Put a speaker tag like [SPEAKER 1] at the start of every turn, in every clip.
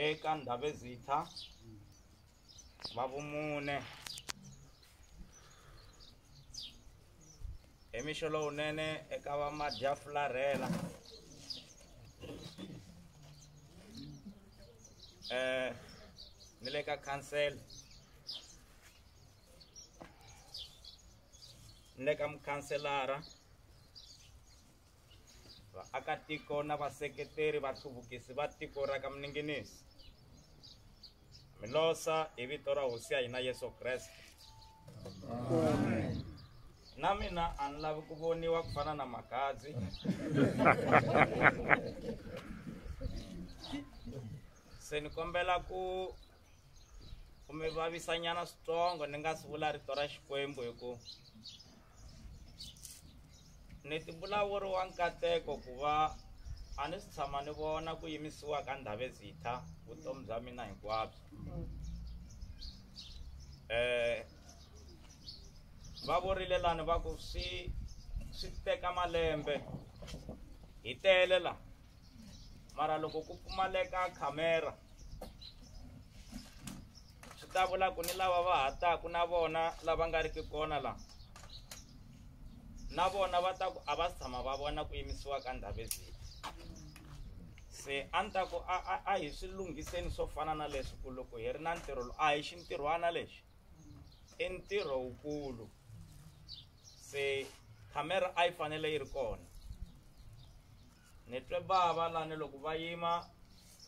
[SPEAKER 1] Eka Ndhavezitha va vumune. Hi mixo lowunene eka va Madyafularhela. Ni le ka khansele. Ni le ka mukhanselara. Vaakatiko na vaseketeri vahluvukisi va tiko ra ka Mninginisi. Milosa hi vito ra Hosi ya hina Yesu Kreste.
[SPEAKER 2] Amen.
[SPEAKER 1] Na mina a ni lavi ku voniwa ku fana na Magadzi. Se ni kombela ku mi vavisanyana switsongo ni nga si vula rito ra Xikwembu hi ku ni ti vulavuri wa nkateko ku va a ni si tshama ni vona ku yimisiwa ka Ndhavezitha vutomi bya mina hinkwabyo. Va vurile lani va ku swi teka malembe hi tele la, mara loko ku pfumaleka khamera swi ta vula ku ni lava va ha taku na vona lava nga riki kona la, na vona va ta ku a va si tshama va vona ku yimisiwa ka Ndhavezitha. Se a ni ta ku a hi swi lunghiseni swo fana na leswi ku loko hi ri na ntirho lowu, a hi xintirhwana lexi, i ntirho wukulu. Se khamera a yi fanele yi ri kona. Ni twe bava lani loko va yima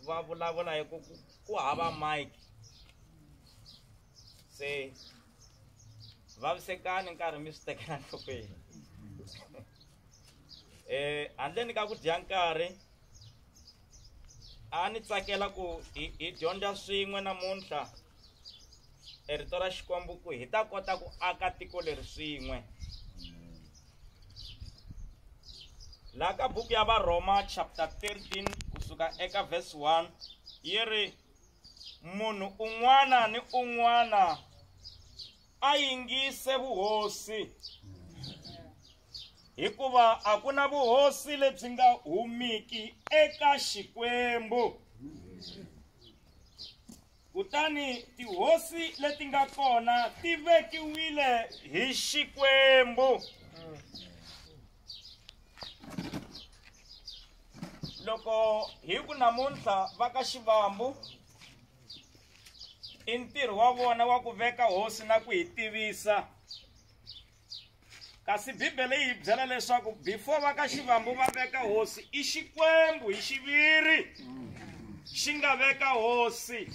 [SPEAKER 1] va vulavula hi ku ku hava mic. Se vavisekani nkarhi mi swi tekela enhlokweni. Handleni ka ku dya nkarhi, a ni tsakela ku hi dyondza swin'we namuntlha e rito ra Xikwembu ku hi ta kota ku aka tiko leri swin'we. Laha ka buku ya Varhoma chapter 13 kusuka eka verse 1 yi ri munhu un'wana ni un'wana a yingise vuhosi, hikuva a ku na vuhosi lebyi nga humiki eka Xikwembu. Kutani tihosi leti nga kona ti vekiwile hi Xikwembu. Loko hi ku namuntlha va ka Xivambu i ntirho wa vona wa ku veka hosi na ku hi tivisa, kasi Bibele yi hi byela leswaku before va ka Xivambu va veka hosi i Xikwembu hi xiviri xi nga veka hosi.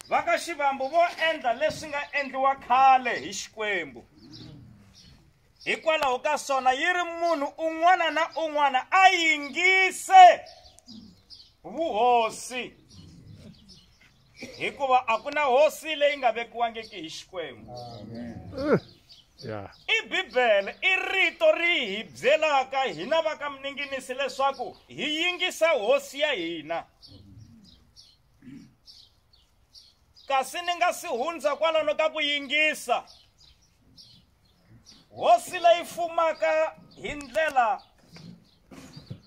[SPEAKER 1] Va ka Xivambu vo endla leswi nga endliwa khale hi Xikwembu. Hikwalaho ka swona yi ri munhu un'wana na un'wana a yingise vuhosi, hikuva a ku na hosi leyi nga vekiwangiki hi Xikwembu. I Bibele i rito ri hi byelaka hina va ka Mninginisi leswaku hi yingisa hosi ya hina. Kasi ni nga si hundza kwalano ka ku yingisa hosi leyi fumaka hi ndlela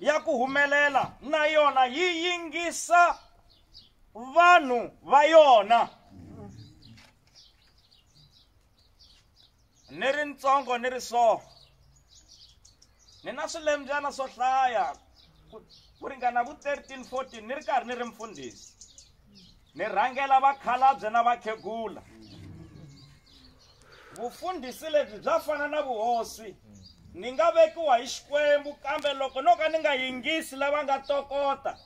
[SPEAKER 1] ya ku humelela, na yona yi yingisa vanhu va yona. Ni ri ntsongo ni ri so, ni na swilembyana swo hlaya ku ringana vu 13 14 ni ri karhi ni ri mfundhisi, ni rhangela vakhalabye na vakhegula. Vufundhisi lebyi bya fana na vuhosi, ni nga vekiwa hi Xikwembu, kambe loko no ka ni nga yingisi lava nga tokota,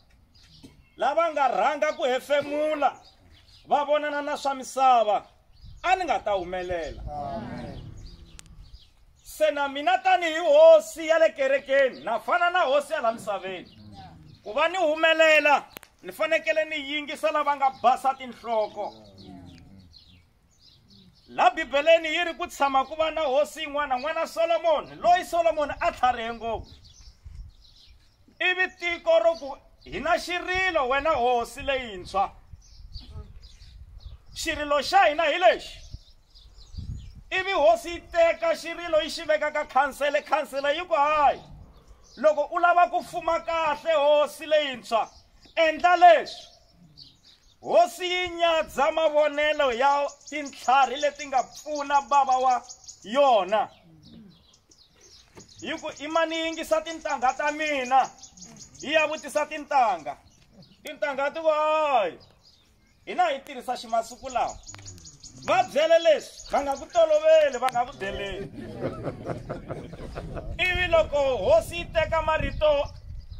[SPEAKER 1] lava nga rhanga ku hefemula va vonana na swa misava, a ni nga ta humelela. Se na mina tanihi hosi ya le kerekeni na fana na hosi ya la misaveni, ku va ni humelela ni fanekele ni yingisa lava nga basa tinhloko. La Bibeleni yi ri ku tshama ku va na hosi yin'wana, n'wana Solomoni, loyi Solomoni a tlharihe ngopfu. Ivi tiko ro ku hi na xirilo wena hosi leyintshwa. Xirilo xa hina hi lexi. Ivi hosi yi teka xirilo yi xi veka ka khansele, khansele yi ku hayi, loko u lava ku fuma kahle hosi leyintshwa, Endla leswi. Hosi yi nyadza mavonelo ya tintlhari leti nga pfuna bava wa yona. Yi ku imani yingisa tintangha ta mina. Yi ya vutisa tintangha. Tintangha ti ku hayi. Hina hi tirhisa ximasiku lawa. Va byele leswi va nga ku toloveli, va nga ku deleli. Ivi loko hosi yi teka marito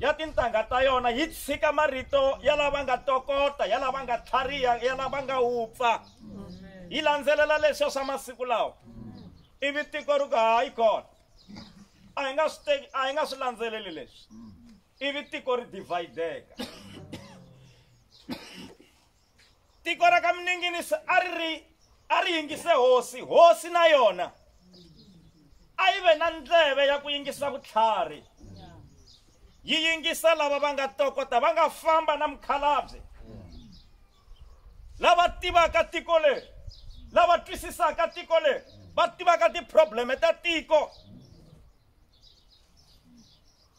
[SPEAKER 1] ya tintangha ta yona yi tshika marito ya lava nga tokota, ya lava nga tlhariha, ya lava nga wupfa. Yi landzelela leswiya swa masiku lawa. Ivi tiko ri ku hayi kona. A hi nga swi teki, a hi nga swi landzeleli leswi. Ivi tiko ri divideka. Tiko ra ka Mninginisi a ri ri a ri yingise hosi, hosi na yona a yi ve na ndleve ya ku yingisa vutlhari. Yi yingisa lava va nga tokota, va nga famba na mukhalabye. Lava tivaka tiko leri, lava twisisaka tiko leri, va tivaka ti-problem ta tiko.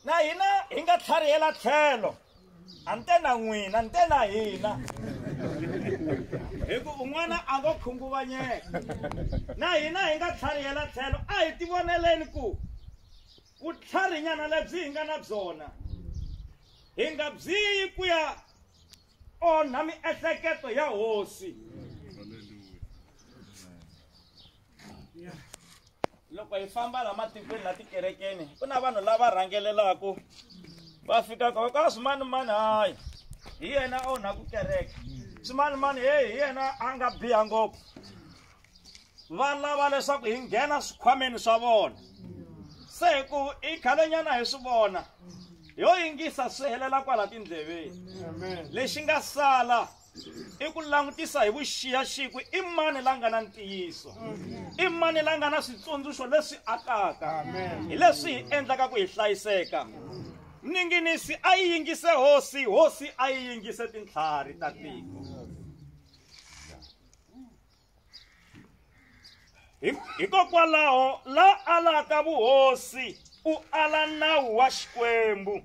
[SPEAKER 1] Na hina hi nga tlharihela tlhelo. A ni te na n'wina, ni te na hina. Hi ku un'wana a ngo khunguvanyeka. Na hina hi nga tlharihela tlhelo, a hi tivoneleni ku vutlharinyana lebyi hi nga na byona hi nga byiyi ku ya onha miehleketo ya hosi. Loko hi famba la matikweni la tikerekeni, ku na vanhu lava rhangelelaka va fikaka va ka swimanimani, hayi hi yena a onhaku kereke, swimanimani heyi hi yena a nga biha ngopfu. Va lava leswaku hi nghena swikhwameni swa vona. Se hi ku i khalenyana hi swi vona, yo yingisa swi helela kwala tindleveni. Lexi nga sala i ku langutisa hi vuxiyaxiya ku i mani la nga na ntiyiso, i mani la nga na switsundzuxo leswi akaka, hi leswi hi endlaka ku hi hlayiseka. Mninginisi a yi yingise hosi, hosi a yi yingise tintlhari ta tiko. Hikokwalaho la alaka vuhosi u ala nawu wa Xikwembu.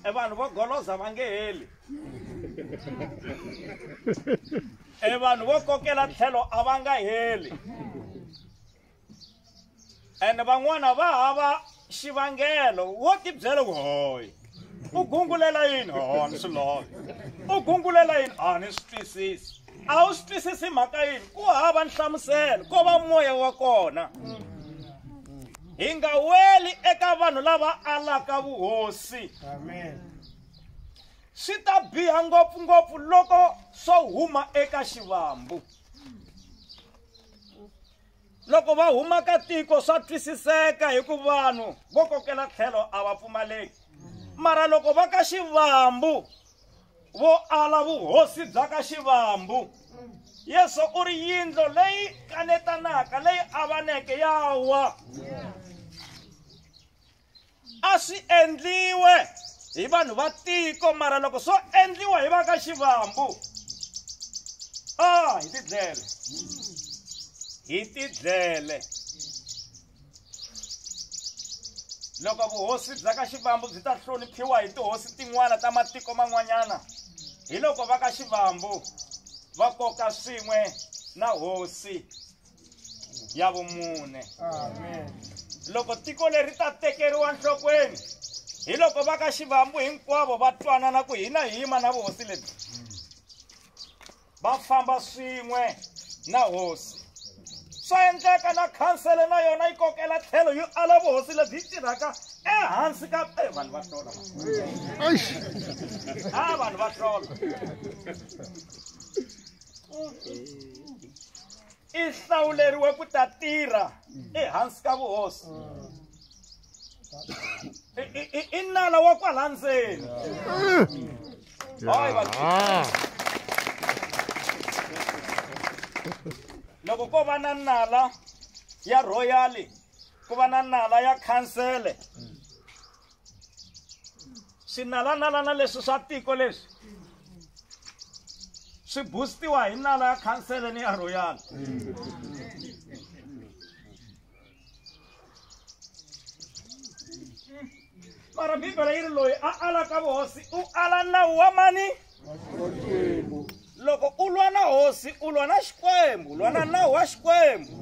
[SPEAKER 1] E vanhu vo goloza va nge heli. E vanhu vo kokela tlhelo a va nga heli. Ene van'wana va hava xivangelo wo tibyela ku hoyi. U gungulela yini? Ho, ni swi lavi. U gungulela yini? A ni swi twisisi. A wu swi twisisi mhaka yini? Ku hava nhlamuselo, ko va moya wa kona. Hi nga weli eka vanhu lava alaka vuhosi.
[SPEAKER 2] Amen.
[SPEAKER 1] Swi ta biha ngopfungopfu loko swo huma eka xivambu. Loko va huma ka tiko swa twisiseka hi ku vanhu vo kokela tlhelo a va pfumaleki. Mara loko va ka xivambu vo ala vuhosi bya ka xivambu, Yesu u ri yindlo leyi kanetanaka leyi avaneke ya wa. A swi endliwe hi vanhu va tiko, mara loko swo endliwa hi va ka xivambu, hi tidlele. Hi tidlele. Loko vuhosi bya ka xivambu byi ta hloniphiwa hi tihosi tin'wana ta matiko man'wanyana, hi loko va ka xivambu va koka swin'we na hosi ya vumune.
[SPEAKER 2] Amen.
[SPEAKER 1] Loko tiko leri ta tekeriwa nhlokweni, hi loko va ka xivambu hinkwavo va twanana ku hina hi yima na vuhosi lebyi. Va famba swin'we na hosi. Swa endleka na khansele na yona yi kokela tlhelo yi ala vuhosi lebyi yi tirhaka ehansi ka, vanhu va hlola.
[SPEAKER 3] Eish.
[SPEAKER 1] Vanhu va hlola. I hlawuleriwe ku ta tirha ehansi ka vuhosi. I nala wa kwala ndzeni. Hayi, vanhu. Loko ko va na nala ya royal, ku va na nala ya khansele, swinalanalana leswi swa tiko leswi swi boostiwa hi nala ya khansele ni ya royal. Mara Bibele yi ri loyi a alaka vuhosi u ala nawu wa mani? Loko u lwa na hosi u lwa na Xikwembu, u lwa na nawu wa Xikwembu.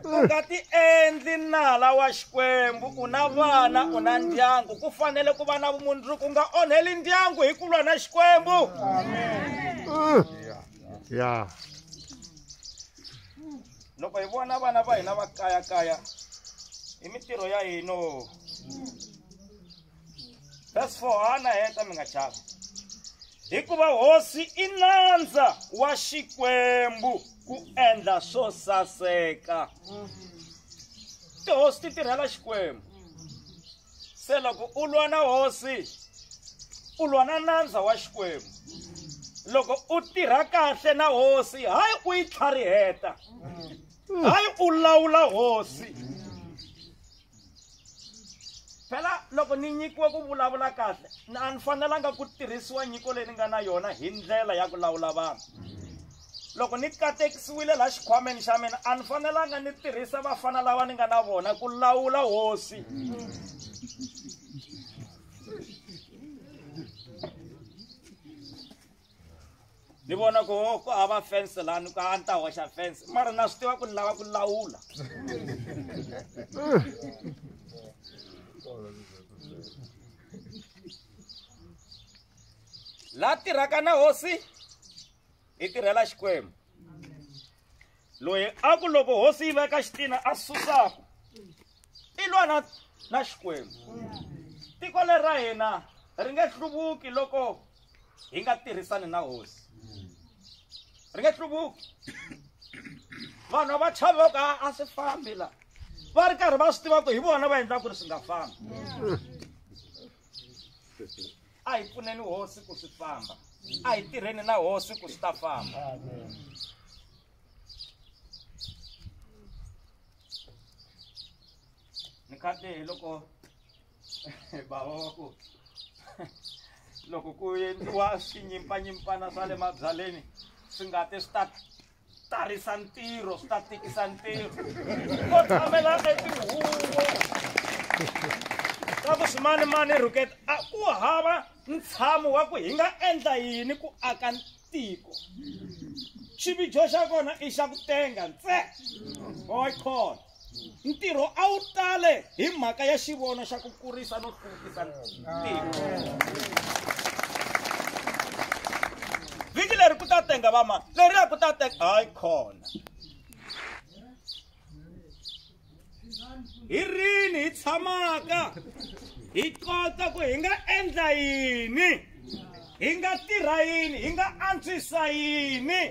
[SPEAKER 1] U nga ti endli nala wa Xikwembu, u na vana, u na ndyangu, ku fanele ku va na vumundzuku, u nga onheli ndyangu hi ku lwa na Xikwembu.
[SPEAKER 2] Amen. Yeah.
[SPEAKER 1] Loko hi vona vana va hina va kayakaya hi mintirho ya hina. Verse 4, hana heta mi nga chavi. Hikuva hosi i nandza wa Xikwembu ku endla swo saseka. Tihosi ti tirhela Xikwembu. Se loko u lwa na hosi, u lwa na nandza wa Xikwembu. Loko u tirha kahle na hosi, hayi u yi tlhariheta, hayi u lawula hosi. Phela loko ni nyikiwe ku vulavula kahle, a ni fanelanga ku tirhisiwa nyiko leyi ni nga na yona hi ndlela ya ku lawula vanhu. Loko ni katekisiwile laha xikhwameni xa mina, a ni fanelanga ni tirhisa vafana lava ni nga na vona ku lawula hosi. Ni vona ku ku hava fence laha ni ku a ni ta hoxa fence, mara na swi tiva ku ni lava ku lawula. La tirhaka na hosi hi tirhela Xikwembu. Loyi a ku loko hosi yi veka xitina a susaku, i lwa na Xikwembu. Tiko leri ra hina ri nge hluvuki loko hi nga tirhisani na hosi. Ri nge hluvuki. Vanhu va chava ku a swi fambi la, va ri karhi va swi tiva ku hi vona va endlaka ku ri swi nga fambi. A hi pfuneni hosi ku swi famba, a hi tirheni na hosi ku swi ta famba. Ni khate hi loko bava wa ku loko ku endliwa swinyimpfanyimpfana swa le mabyaleni swi nga ti swi ta tarisa ntirho, swi ta tikisa ntirho. Ko tshamela etihuvo ta ku swimanimani rhuketa, a ku hava ntshamo wa ku hi nga endla yini ku aka tiko. Xivijo xa kona i xa ku tenga ntse. Hayi khona. Ntirho a wu tale hi mhaka ya xivono xa ku kurisa no hluvukisa tiko. Vhiki leri ku ta tenga vamani, leriya ku ta tenga, hayi khona. Hi rini hi tshamaka hi kota ku hi nga endla yini, hi nga tirha yini, hi nga antswisa yini,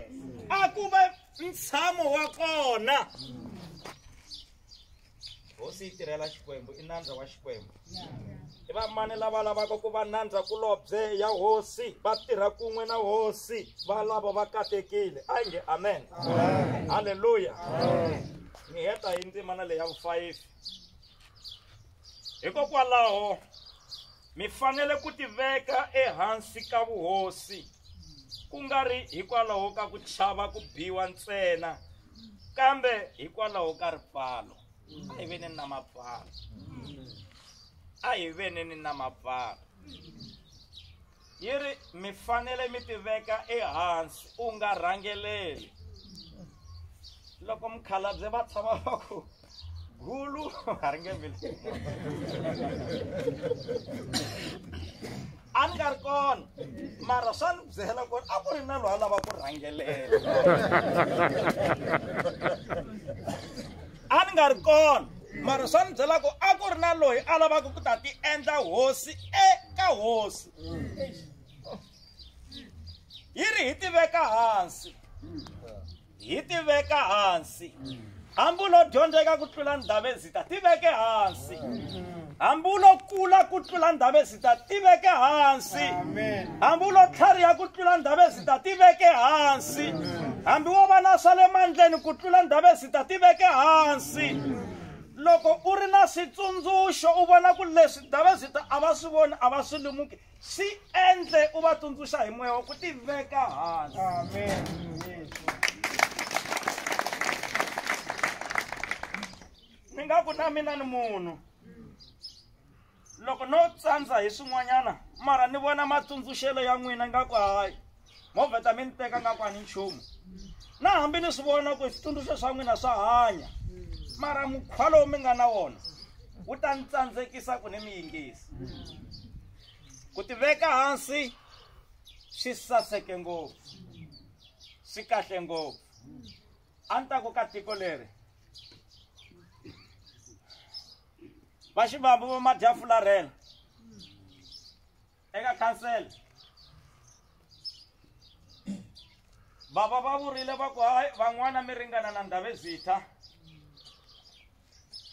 [SPEAKER 1] a ku ve ntshamo wa kona. Hosi yi tirhela Xikwembu, i nandza wa Xikwembu. I vamani lava lavaka ku va nandza kulobye ya hosi, va tirha kun'we na hosi, va lava va katekile. A nge amen. Haleluya. Ni heta hi ndzimana leyi ya vu-5. Hikokwalaho mi fanele ku tiveka ehansi ka vuhosi, ku nga ri hikwalaho ka ku chava ku biwa ntsena, kambe hikwalaho ka ripfalo. A hi veni na mapfalo. A hi veni na mapfalo. Yi ri mi fanele mi tiveka ehansi, u nga rhangeleli. Loko mukhalabye va tshama va ku gulu a ri nge mili. A ni nga ri kona, mara swa ni byela ku ri a ku ri na loyi a lava ku rhangelela. A ni nga ri kona, mara swa ni byela ku a ku ri na loyi a lavaka ku ta ti endla hosi eka hosi. Yi ri hi tiveka hansi, hi tiveka hansi. Hambi u lo dyondzeka ku tlula Ndhavezita, ti veke hansi. Hambi u lo kula ku tlula Ndhavezita, ti veke hansi. Hambi u lo tlhariha ku tlula Ndhavezita, ti veke hansi. Hambi wo va na swa le mandleni ku tlula Ndhavezita, ti veke hansi. Loko u ri na switsundzuxo, u vona ku leswi Ndhavezita a va swi voni, a va swi lemuki, swi endle u va tsundzuxa hi moya wa ku ti veka hansi.
[SPEAKER 3] Amen.
[SPEAKER 1] Ni nga ku na mina ni munhu. Loko no tsandza hi swin'wanyana mara ni vona matsundzuxelo ya n'wina nga ku hayi movha ta mi ni teka nga ku a ni nchumu na hambi ni swi vona ku switsundzuxo swa n'wina swa hanya mara mukhwa lowu mi nga na wona wu ta ni tsandzekisa ku ni mi yingisa. Ku tiveka hansi swi saseke ngopfu, swi kahle ngopfu. A ni ta ku ka tiko leri va Xivambu va Madyafularhela eka khansele bava va vurile va ku hayi van'wana mi ringana na Ndhavezitha,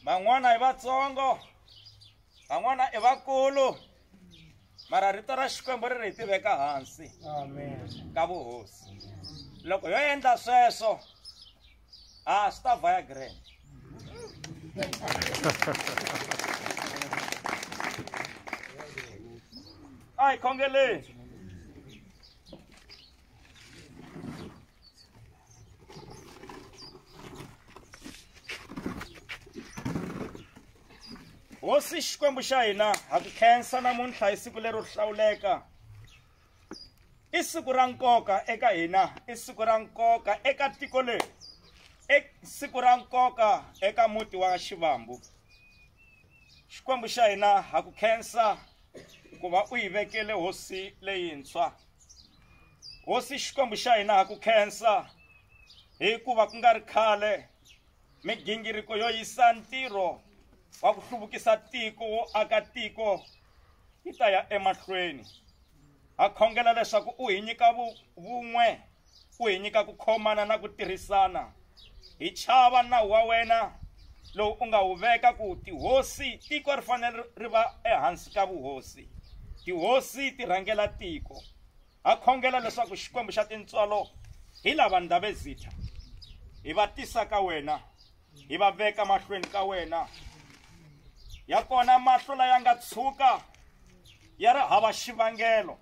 [SPEAKER 1] van'wana i vatsongo, van'wana i vakulu, mara rito ra Xikwembu ri ri hi tiveka hansi ka vuhosi. Loko yo endla sweswo a swi ta vhaya grand. A hi khongeleni. Hosi Xikwembu xa hina, ha ku khensa namuntlha hi siku lero hlawuleka. I siku ra nkoka eka hina, i siku ra nkoka eka tiko leri, i siku ra nkoka eka muti wa Xivambu. Xikwembu xa hina, ha ku khensa ku va u hi vekele hosi leyintshwa. Hosi Xikwembu xa hina, ha ku khensa hikuva ku nga ri khale migingiriko yo yisa ntirho wa ku hluvukisa tiko, wo aka tiko yi ta ya emahlweni. Ha khongela leswaku u hi nyika vun'we, u hi nyika ku khomana na ku tirhisana. Hi chava nawu wa wena lowu u nga wu veka ku tihosi, tiko ri fanele ri va ehansi ka vuhosi, tihosi ti rhangela tiko. Ha khongela leswaku Xikwembu xa tintswalo hi lava Ndhavezitha hi va tisa ka wena, hi va veka mahlweni ka wena. Ya kona mahlo laya nga tshuka ya ri hava xivangelo.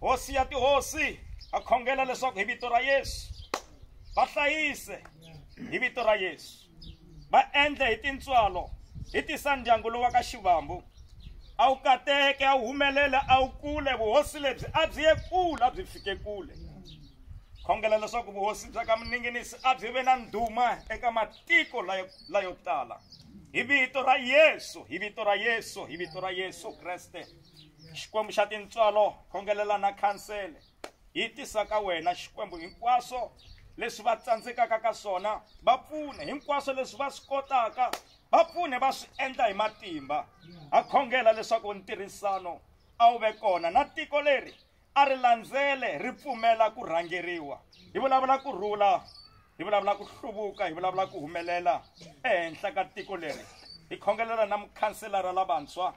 [SPEAKER 1] Hosi ya tihosi, ha khongela leswaku hi vito ra Yesu va hlayise, hi vito ra Yesu va endle hi tintswalo, hi tisa ndyangu lowu wa ka Xivambu. A wu kateke, a wu humelele, a wu kule. Vuhosi lebyi a byi ye kule, a byi fike kule. Khongela leswaku vuhosi bya ka Muninginisi a byi ve na ndhuma eka matiko layo tala. Hi vito ra Yesu, hi vito ra Yesu, hi vito ra Yesu Kreste. Xikwembu xa tintswalo, khongelela na khansele. Hi tisa ka wena Xikwembu hinkwaswo leswi va tsandzekaka ka swona, va pfune. Hinkwaswo leswi va swi kotaka, va pfune, va swi endla hi matimba. Ha khongela leswaku ntirhisano a wu ve kona na tiko leri a ri landzele ri pfumela ku rhangeriwa. Hi vulavula ku rhula, hi vulavula ku hluvuka, hi vulavula ku humelela ehenhla ka tiko leri. Hi khongelela na mukhanselara lavantshwa,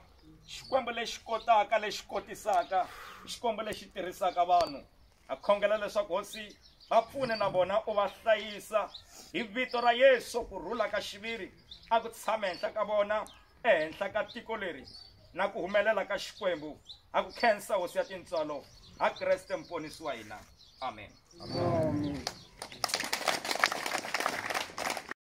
[SPEAKER 1] Xikwembu lexi kotaka, lexi kotisaka, Xikwembu lexi tirhisaka vanhu. Ha khongela leswaku Hosi va pfune na vona u va hlayisa hi vito ra Yesu. Ku rhula ka xiviri a ku tshame henhla ka vona, ehenhla ka tiko leri, na ku humelela ka Xikwembu. Ha ku khensa Hosi ya tintswalo, ha Kreste Muponisi wa hina. Amen.
[SPEAKER 2] Amen.